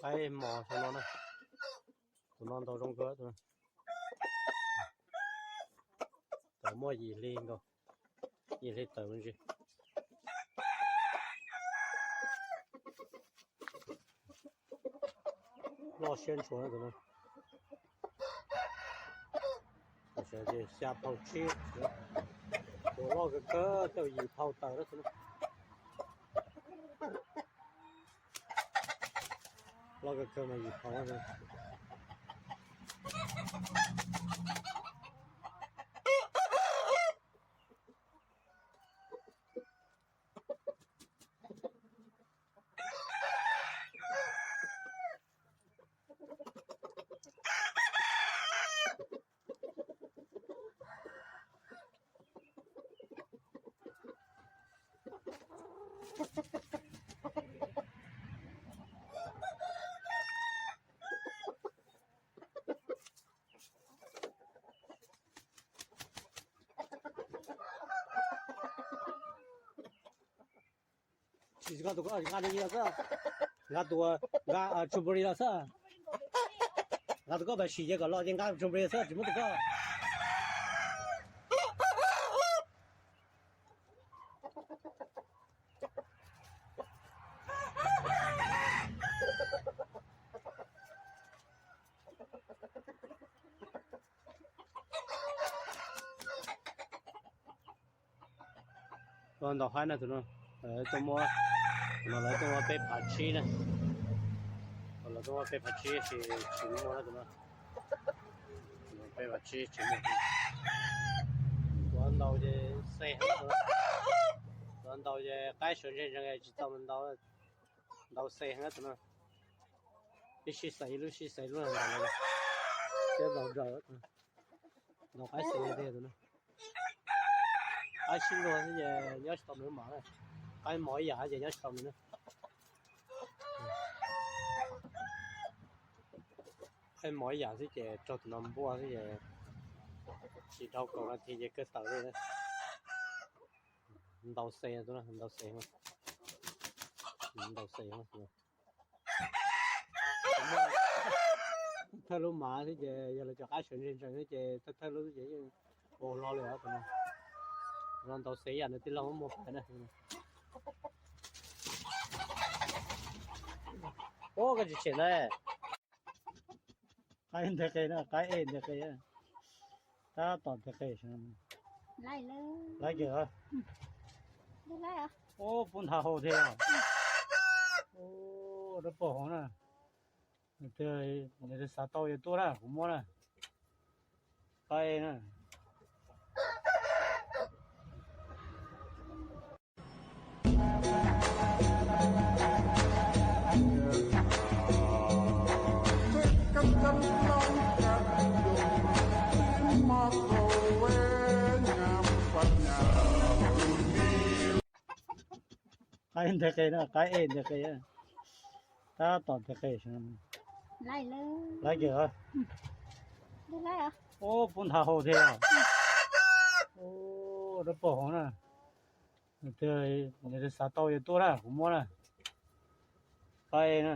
Qaib mos xyoo no na, tus no ntau zoo kawg tus no. Tawm muaj yim hli nkaus, yim hli tawm me ntsis. Loj siab ntshua tus no. Xya phau tsib, tus loj kawg kawg tau yim phau tawm lawm tus no. Loj kawg kawg mas yim phau. Sim koj tus koj nqa li los xwb, nqa tus nqa tsu npua li los xwb, nqa tus koj pab sim ces kom los ces nqa tsu npua li xwb tsis muab tus koj. Ua ntaus haib na tus no, lawv tuaj muab, tus no lawv tuaj muab peb phav tsib na, lawv tuaj muab peb phav tsib sis tsis muaj na tus no, peb phav tsib tsis muaj. Tus ntaus ces xe heev, tus ntaus ces qaib sawv ntseg ntsees tsis tau ntaus, ntaus xe heev tus no, ib sij xaiv ib lub sij xaiv ib lub ntaus, ntaus ntaus qaib xe tiag tus no. Qaib sib luag xwb ces nyob tsis tau nws mas, qaib mos ib yam ces nyob tsis tau nws na. Qaib mos ib yam xwb ces raug tus no npuaj xwb ces tsis dhau kaum nas this ces kawg tawm li. Ntaus xe tus no, ntaus xe, ntaus xe. Thawj lub mas xwb ces yog lawv cov qaib sawv ntseg ntsees xwb ces thawj thawj lub xwb ces yeej ua hlo li os tus no. Tus no ntaus xe ib yam nws tij laug muag pais na. Ub, koj tsis tshem ntag. Qaib nteg qe na, qaib ej nteg qe. Tab tom nteg qe. Laiv kawg. Ub, pub nthav hau thiab. Ub, dawb paug hov na. Nws xav tau ces tuaj na, kuv muab na. Qaib na. Qaib nteg qe na, qaib ej nteg qe. Tab tom nteg qe. Laiv kawg. Ub, pub nthav hau thiab. Ub, dawb paug hov na. Nws xav tau ces tuaj na, kuv muab na. Qaib na.